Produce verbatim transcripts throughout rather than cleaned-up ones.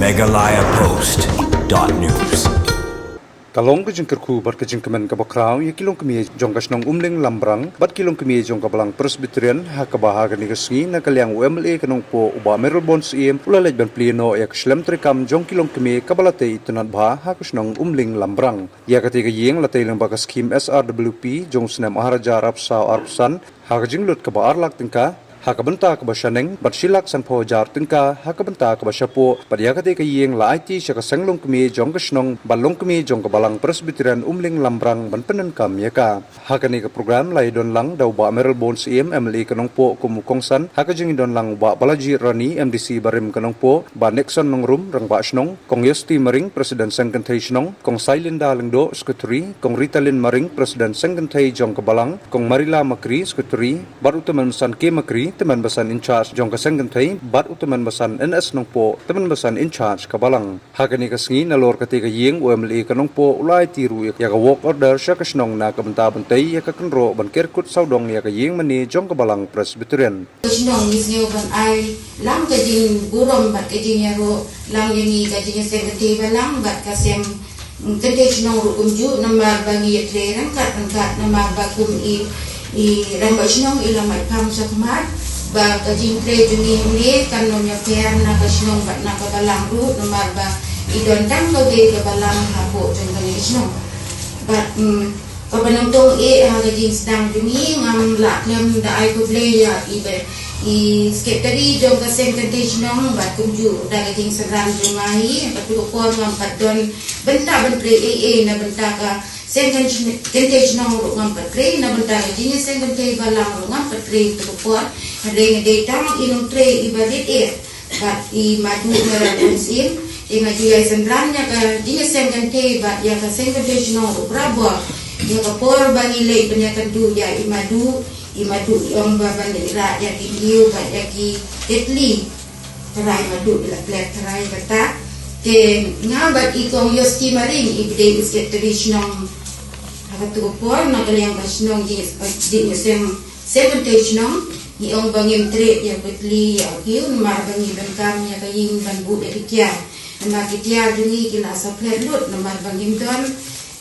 Meghalaya Post dot news. Ka long ka jingkyrkhu bad ka jingkmen kaba khraw ïa ki longkmie jong ka shnong Umling Lambrang bad ki longkmie jong ka Balang Presbyterian ha kaba ha kane ka sngi na ka liang u M L A ka Nongpoh u Bah Mayralborn Syiem u la leit ban plie noh ïa ka shlem treikam jong ki longkmie kaba la tei itynnad bha ha ka shnong Umling Lambrang. Ïa katei ka ïing la tei lyngba ka skhim S R W P jong u snem ar hajar arphew saw arphew san ha ka jinglut kaba ar lak tyngka ha ka bynta kaba shaneng bad shi lak sanphew hajar tyngka ha ka bynta kaba shapoh, bad ïa katei ka ïing la aiti sha ka seng longkmie jong ka shnong bad longkmie jong ka Balang Presbyterian Umling Lambrang ban pyndonkam ïa ka. Ha kane ka program la ïadon lang da u Bah Mayralborn Syiem, M L A ka Nongpoh kum u kongsan, ha ka jingïadon lang u Bah Balaji Rani, M D C barim ka Nongpoh, Bah Nixon Nongrum, Rangbah Shnong, Kong Yosti Maring, President Seng Kynthei Shnong, Kong Sailinda Lyngdoh, Secretary, Kong Ritalin Maring, President Seng Kynthei jong ka Balang, Kong Marila Makri, Secretary, bad u Tymmen Basan K Makri, Tymmen Basan in charge jong ka Seng Kynthei, bad u Tymmen Basan N S Nongpoh, Tymmen Basan in charge ka Balang. Ha kane ka sngi nalor katei ka ïing u M L A ka Nongpoh u la aiti ruh ïa ka work order sha ka shnong na ka bynta ban tei ïa ka kynroh ban ker kut sawdong ïa ka ïing mane jong ka Balang Presbyterian. Ka shnong ngi sngew ban ai lang ka jingburom bad ka jingïaroh lang ïa ngi ka jingïaseng kynthei balang bad ka seng kynthei shnong ruh kumjuh namar ba ngi ïatrei ryngkat ryngkat namar ba kum i i rangbah shnong i la mait phang shakhmat ba ka jingtrei jong ngi hangne kan ym ïapher na ka shnong bad na ka balang ruh namar ba i don tang kawei ka balang hapoh jong kane ka shnong. Bad mm, kaba nyngkong eh ha ka jingsdang jong ngi ngam lah khlem da ai khublei ïa i ba i sekretari jong ka seng kynthei shnong bad kumjuh da ka jingsynran jong nga hi ha katto ka por ngam pat don bynta ban trei ei ei na bynta ka seng kynthei shnong ruh ngam pat trei na bynta ka jingïaseng kynthei balang ruh ngam pat trei katto ka por. Hynrei nga dei tang i nongtrei i ba rit eh bad i Madu Mayralborn Syiem. Te nga ju ïai synran ïa ka jingïaseng kynthei bad ïa ka seng kynthei shnong ruh barabor. Ïa ka por ba ngi leit ban ïakynduh ïa i Madu, i Madu i ong ba ban leit rah ïa ki diew bad ïa ki tetli. Tharai Madu i la klet tharai kata. Te nga bad i Kong Yosti Maring i ba dei i sekretari shnong ha katto ka por na ka liang ka shnong jingïaseng seng kynthei shnong. Ngi ong ba ngim treh ïa ka tetli ïa u kiew namar ba ngi donkam ïa ka ïing ban buh ïa ki tiar. Namar ki tiar jong ngi ki la sa plet lut namar ba ngim don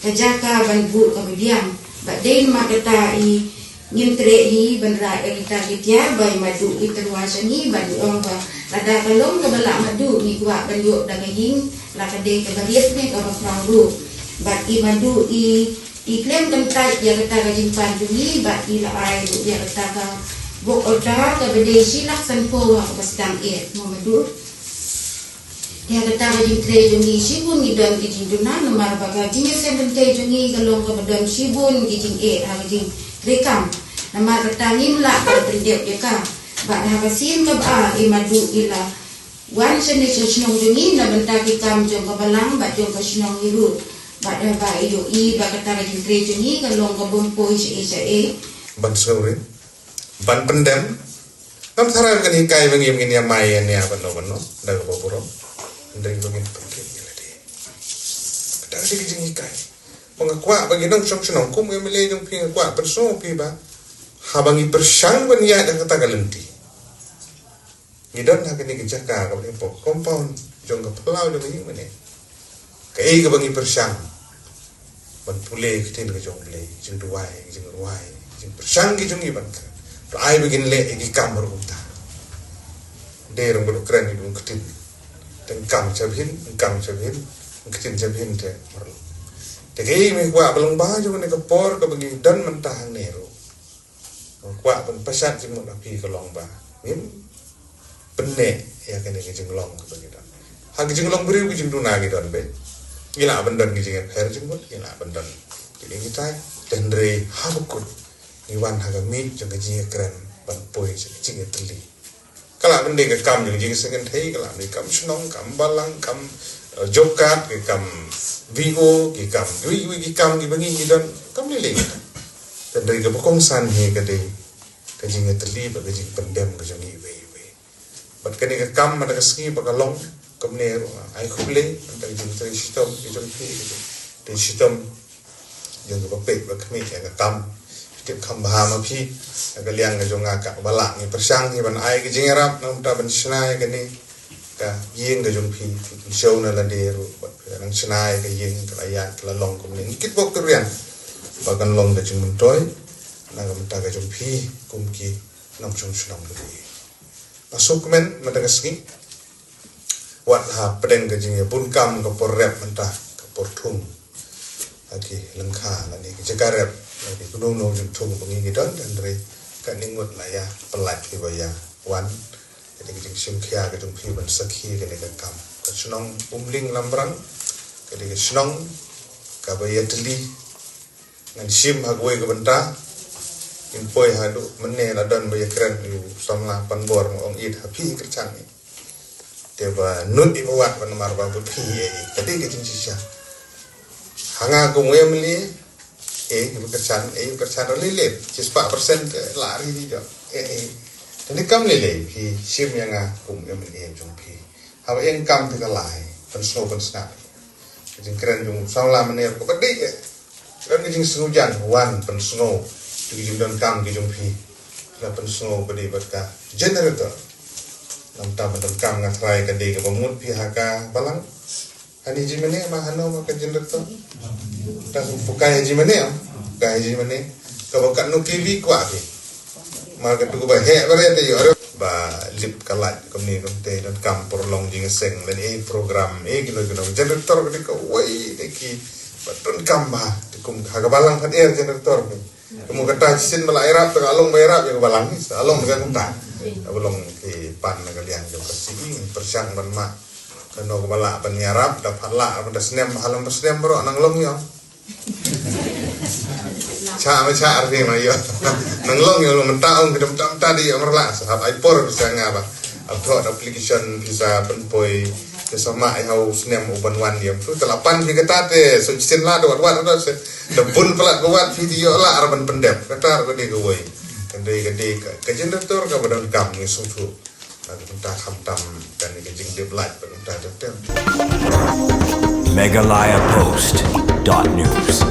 ka jaka ban buh kaba biang. Bad dei namar kata i ngim treh hi ban rah ïa kita ki tiar ba i Madu i tyrwa sha ngi bad i ong ba lada ka long kaba lah Madu ngi kwah ban ïoh da ka ïing la ka dei kaba rit ne kaba khraw ruh. Bad i Madu i I khlem kyntait ïa kata ka jingpan jong ngi bad i la ai ruh ïa kata ka work order kaba dei shi lak sanphew ha kaba sdang eh, mo Madu. Ïa kata ka jingtrei jong ngi shibun ngi don ki jingduna namar ba ka jingïaseng kynthei jong ngi ka long kaba don shibun ki jingeh ha ka jingtrei kam. Namar kata ngim lah ban pyndep ïa ka. Bad ha ka sien kaba ar i Madu i la wan shane sha shnong jong ngi na bynta ki kam jong ka balang bad jong ka shnong ngi ruh. Bad haba i ïohi ba kata ka jingtrei jong ngi ka long ka bym poi shaei shaei. Ban sngewrem, ban pyndem. Ngam tharai ba kan hikai ba ngim ngin ïa mai ïa nia ban no ban no da kaba burom. Hynrei ba ngin pynkhlaiñ ïa lade. Kata ka dei ka jinghikai. Ba nga kwah ba ngi nongshong shnong kum u M L A jong phi nga kwah pynsngew phi ba haba ngi pyrshang ban ïaid ha kata ka lynti. Ngi don ha kane ka jaka kaba dei hapoh compound jong ka phyllaw jong ka ïing mane. Kaei kaba ngi pyrshang ban pule ka ktien ka jong U Blei, jingduwai, jingrwai, jingpyrshang ki jong ngi ban kren. Ba ai ba ngin leh ïa ki kam baroh kumta. Dei rong baroh kren ngi dang ktien. Tang kam sha bhin, tang kam sha bhin, tang ktien sha bhin te marlong. Te kaei ngi kwah ba long ba jong kane ka por kaba ngi don mynta hangne ruh. Nga kwah ban pynshai jingmut ha phi ka long ba ngim pynneh ïa kane ka jinglong kaba ngi don. Ha ka jinglong briew ka jingduna ngi don beit. Ngi lah ban don ka jingïapher jingmut, ngi lah ban don ki dei ngi tai. Te hynrei ha bakut ngi wan ha ka miej jong ka jingïakren ban poi sha ka jingïatylli. Ka lah ban dei ka kam jong ka jingseng kynthei, ka lah ban dei kam shnong, kam balang, kam, eh, job card, ki kam V O, ki kam iwei iwei ki kam kiba ngi ngi don, kam lei lei. Ka dei kaba kongsan hi ka dei ka jingïatylli bad ka jingpyndem ka jong ngi iwei iwei. Bad kane ka kam mynta ka sngi ba ka long kumne ruh, ai khublei mynta ka jingtrei shitom ka jong phi, ka jingtrei shitom jong kiba peit ba khmih ïa ka kam. Tip kham bha ma phi na ka liang ka jong nga ka ba lah ngi pyrshang hi ban ai ka jingïarap na kumta ban shna ïa kane ka ïing ka jong phi, phi pynshong na lade ruh, bad phi nang shna ïa ka ïing ka la ïaid ka la long kumne. Ngi kitbok tyrwa ba kan long da jingmyntoi na ka bynta ka jong phi kum ki nongshong shnong ka phi. Nga sngewkmen mynta ka sngi, wat ha pdeng ka jingïabun kam ka por rep mynta, ka por thung ha ki lyngkha lane ki jaka rep, lane kano kano jingthung ba ngi ngi don, hynrei ka ningut la ïa pyllait phi ba ïa wan. Ka dei ka jingshim khia ka jong phi ban sakhi kane ka kam. Ka shnong Umling Lambrang ka dei ka shnong kaba ïatylli. Ngan shim ha kawei ka bynta, ngin poi haduh mynne la don ba ïakren ïa u samla Panbor, ma ong ïit ha phi kyrchan ïa. Te ba nud ïa ba wat, ba namar ba bad phi ïa ïa. Ka dei ka jingshisha. Ha nga kum u M L A, eh, ïa ba kyrchan, eh, ïa ba kyrchan ra lei lei. Shispah percent, eh, la ri ri jong. Eh, eh. Te ni kam lei lei, phi shim ïa nga kum u M L A jong phi. Haba ïeng kam phi ka lai, pynsngew pynsngew. Ka jingkren jong u samla mynne ka ba dei, eh. Kren ka jingsngewjan, wan pynsngew ïa ki jingdonkam ki jong phi. La pynsngew ba dei bad ka generator. Namar ba donkam nga tharai ka dei kaba mut phi ha ka balang. Kane jingmane ma hano ma ka generator? Ta su pukai jingmane am? Pukai jingmane. Kaba katno K V kwah phi? Ma ka tu ba heh ba re te ïoh re. Ba lip ka light kumne kumte, donkam por long jingseng lane eh program eh kino kino. Generator ka dei kawei de ki ba donkam ba. Te kum ha ka balang kan eh generator ki. Kumno kata shisien ba la ïarap, te ka long ba ïarap ïa ka balang, ka long ka kumta. Ka ba long ki pan na ka liang jong ka C E, pyrshang ban mad. Kano kaba lah ban ïarap, da pat lah ban da snem, ba halam ba snem baroh nang long ïa. Cha ma cha arfi ma ïa. Nang long ïa, long mynta ong, ki dam tam ta di ïa, marla sa hap ai por sa nga ba. Ap thok application pisa pynpoi. Te sa ma ai hau snem u ban wan ïa. Tu te la pan phi kata te, so shisien la da wat wat da se. Da bun palat ka wat phi di ïoh la ar ban pyndep. Kata ar ka dei kawei. Ka dei, ka dei ka, ka generator kaba donkam ngi sngewthuh. Ka bynta khamtam kane ka jingdep light, ka bynta tem tem. Meghalaya Post dot news.